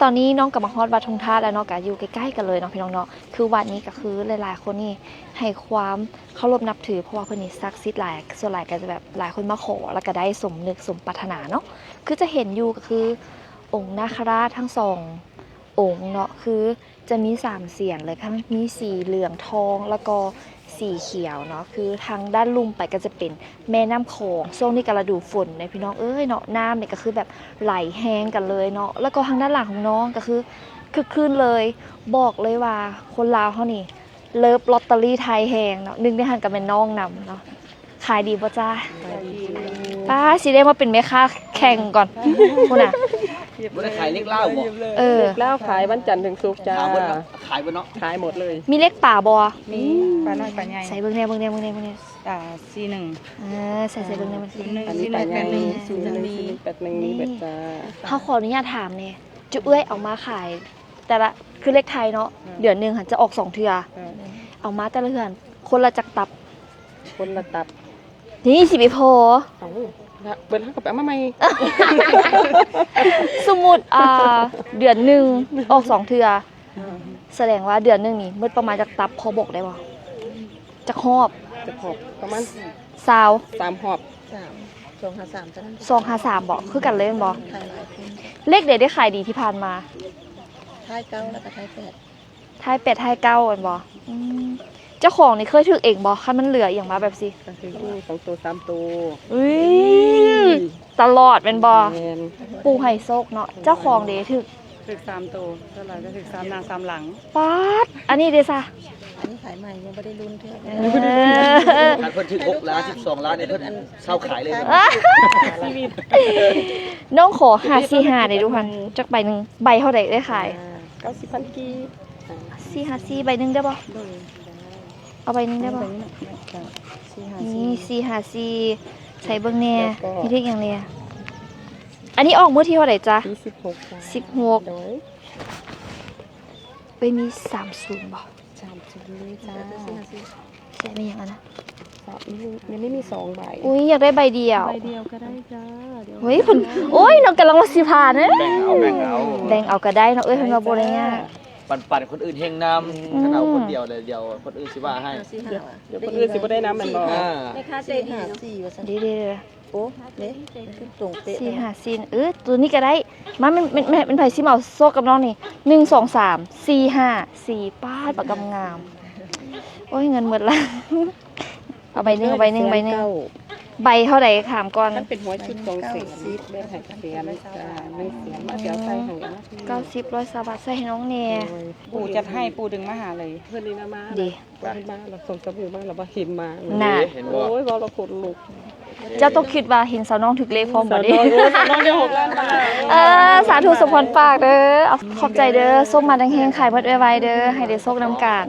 ຕອນນີ້ນ້ອງກໍມາຮອດວັດທຸງທາດແລ້ວເນາະ ກໍຢູ່ໃກ້ໆກັນເລີຍເນາະພີ່ນ້ອງເນາະ. ຄືວັດນີ້ກໍຄືຫຼາຍໆຄົນນີ້ໃຫ້ຄວາມເຄົາລົບນັບຖື ເພາະວ່າເພິ່ນນີ້ສັກສິດຫຼາຍ, ສ່ວນຫຼາຍກໍຈະແບບຫຼາຍຄົນມາຂໍ ແລ້ວກໍໄດ້ສົມນຶກສົມປາດຖະໜາເນາະ. ຄືຈະເຫັນຢູ່ກໍຄືອົງນາຄະລາດທັງສອງອົງເນາະ ຄື ຈະມີສາມສຽນເລີຍ ກໍມີສີເຫຼືອງທອງ ແລ້ວກໍສີຂຽວເນາະ. ຄືທາງດ້ານລຸ່ມໄປກໍຈະເປັນແມ່ນ້ຳຂອງ, ຊ່ວງນີ້ກໍລະດູຝົນເດ້ພີ່ນ້ອງເອີຍເນາະ, ນ້ຳນີ້ກໍຄືແບບໄຫຼແຮງກັນເລີຍເນາະ. ແລ້ວກໍທາງດ້ານຫຼັງຂອງນ້ອງກໍຄືຄຶກຄື້ນເລີຍ. ບອກເລີຍວ່າຄົນລາວເຮົານີ້ເລີບລອດເຕີຣີໄທແຮງເນາະ, ໜຶ່ງໃນຫັ້ນກໍແມ່ນນ້ອງນຳເນາະ. ຂາຍດີບໍ່ຈ້າ? ຂາຍດີ. ປ້າ ຊິໄດ້ມາເປັນແມ່ຄ້າແຂ່ງກ່ອນ ພຸ້ນນະ. ບໍ່ໄດ້ຂາຍເລກລາວບໍ່? ເອີ ເລກລາວຂາຍວັນຈັນເຖິງສຸກຈ້າ. ຂາຍເບິດເນາະ ຂາຍເບິດເນາະ. ຂາຍໝົດເລີຍ. ມີເລກປາບໍ່? ມີ ປານ້ອຍປາໃຫຍ່. ໃສ່ເບິ່ງແດ່ ເບິ່ງແດ່ ເບິ່ງແດ່ ເບິ່ງແດ່. ອ່າ ສີ່ໜຶ່ງ. ເອີ ໃສ່ ໃສ່ເບິ່ງແດ່ ມັນ ສູນໜຶ່ງ ສີ່ໜຶ່ງ ແປດໜຶ່ງ ສູນໜຶ່ງ ສີ່ໜຶ່ງ ແປດໜຶ່ງ ມີເບິດຈ້າ. ເຮົາຂໍອະນຸຍາດຖາມແດ່ ຈຸເອື້ອຍເອົາມາຂາຍ ແຕ່ລະ ຄືເລກໄທເນາະ ອືມ ເດືອນໜຶ່ງຫັ້ນຈະອອກສອງເທື່ອ ອືມ ເອົາມາແຕ່ລະເທື່ອຄົນລະຈັກຕັບ? ຄົນລະຕັບ. ນີ້ຊິໄປພໍ ເອົາ ເບິດ ເຮົາກໍໄປເອົາມາໃໝ່. ສົມມຸດ ອ່າ ເດືອນໜຶ່ງອອກສອງເທື່ອ ອືມ ສະແດງວ່າເດືອນໜຶ່ງນີ້ໝົດປະມານຈັກຕັບ ພໍບອກໄດ້ບໍ່? ຈັກຮອບ? ຈັກຮອບ? ປະມານ ຊາວ ສາມຮອບ. ສາມ ສອງຫາສາມ ສອງຫາສາມບໍ? ຄືກັນເລີຍແມ່ນບໍ? ຂາຍຫຼາຍຂຶ້ນ. ເລກໃດໄດ້ຂາຍດີທີ່ຜ່ານມາ? ທ້າຍເກົ້າ ແລ້ວກໍທ້າຍແປດ. ທ້າຍແປດ ທ້າຍເກົ້າ ແມ່ນບໍ່? ອືມ ເຈົ້າຂອງນີ້ເຄີຍຖືກເອງບໍ່ ຄັນມັນເຫຼືອອີ່ຫຍັງມາແບບຊີ້? ກໍຖືກຢູ່ ສອງໂຕ ສາມໂຕ. ອຸ້ຍ ຕະຫຼອດແມ່ນບໍ່? ແມ່ນ. ປູໃຫ້ໂຊກເນາະ. ເຈົ້າຂອງເດ ຖືກ ຖືກສາມໂຕ ສ່ວນຫຼາຍຈະຖືກສາມໜ້າສາມຫຼັງ. ປາດ ອັນນີ້ເດຊະ? ອັນນີ້ຂາຍໃໝ່ ຍັງບໍ່ໄດ້ລຸ້ນເທື່ອ. ເອີ ຄັນເພິ່ນຖືກຫົກລ້ານ ສິບສອງລ້ານນີ້ ເພິ່ນເຊົາຂາຍເລີຍ. ຊີວິດ. ນ້ອງຂໍຫ້າສີ່ຫ້າໄດ້ດູຫັ້ນ ຈັກໃບໜຶ່ງ ໃບເທົ່າໃດເອື້ອຍຂາຍ? ອ່າ ເກົ້າສິບພັນກີບ. ສີ່ຫ້າສີ່ ໃບໜຶ່ງໄດ້ບໍ່? ໂດຍ ໄດ້. ເອົາໃບໜຶ່ງໄດ້ບໍ່? ໃບໜຶ່ງ ສີ່ຫ້າສີ່ ນີ້ ສີ່ຫ້າສີ່ ໃສ່ເບິ່ງແດ່ ແລ້ວກໍ ມີເລກຫຍັງແດ່? ອັນນີ້ອອກມື້ທີເທົ່າໃດຈະ? ທີສິບຫົກ ສິບຫົກ ໂດຍ. ເອີຍ ມີສາມສູນບໍ່? ສາມສູນເລີຍຈ້າ. ໃສ່ແມ່ນຫຍັງອັນນະ? ສອງ ມີ ມີສອງໃບ. ອຸ້ຍ ຢາກໄດ້ໃບດຽວ. ໃບດຽວກໍໄດ້ຈ້າ. ດຽວ ໂອ້ຍ ເພິ່ນ ໂອ້ຍ ນ້ອງກຳລັງວ່າຊິຜ່ານເດ້. ແບ່ງເອົາ ແບ່ງເອົາ ແບ່ງເອົາກໍໄດ້ເນາະເອື້ອຍ ເພິ່ນວ່າບໍ່ໄດ້ຍາກ. ປັນໆຄົນອື່ນເຮັງນຳ. ອືມ ຄັນເອົາຄົນດຽວ ດຽວຄົນອື່ນຊິວ່າໃຫ້. ດຽວຄົນອື່ນຊິບໍ່ໄດ້ນຳແມ່ນບໍ່? ອ່າ ແມ່ຄ້າໃຈດີເນາະ. ດີໆ. ໂອ້ ເດ້ ຄືຕົງເປະ ສີ່ຫ້າສີ່ ເອີ ໂຕນີ້ກໍໄດ້. ມາ ແມ່ນ ແມ່ນ ແມ່ນ ແມ່ນໃຜຊິມາເອົາໂຊກກັບນ້ອງນີ້? ໜຶ່ງ ສອງ ສາມ ສີ່ ຫ້າ ສີ່ ປາດ ປາກກຳງາມ. ໂອ້ຍ ເງິນໝົດລະ. ເອົາໃບໜຶ່ງ ເອົາໃບໜຶ່ງ ໃບໜຶ່ງ. ໃບເທົ່າໃດຖາມກ່ອນ? ຄັນເປັນຫົວຊຸດ ສອງແສນ ແບ່ງໃຫ້ແສນ ໜຶ່ງແສນ ມາ ດຽວໃສ່ໃຫ້. ເກົ້າສິບ ຮ້ອຍຊາວບາດ ໃສ່ໃຫ້ນ້ອງແດ່. ໂດຍ ປູຈັດໃຫ້ ປູດຶງມາຫາເລີຍ. ເພິ່ນນີ້ນະມາ ເດ້ ເພິ່ນມາແລ້ວ ສອງສາມມື້ມາແລ້ວວ່າເຫັນມາ. ນະ ເຫັນບໍ່? ໂອ້ຍ ເວົ້າແລ້ວຂົນລຸກ. ເຈົ້າຕ້ອງຄິດວ່າເຫັນສາວນ້ອງຖືກເລກພ້ອມບໍ່ເດ? ສາວນ້ອງ ໂອ້ຍ ສາວນ້ອງໄດ້ຫົກລ້ານບາດ. ເອີ ສາທຸ ສົມພອນປາກເດີ. ຂອບໃຈເດີ ໂຊກມາແຮງໆ ຂາຍໝົດໄວໆເດີ ໃຫ້ໄດ້ໂຊກນຳກັນ.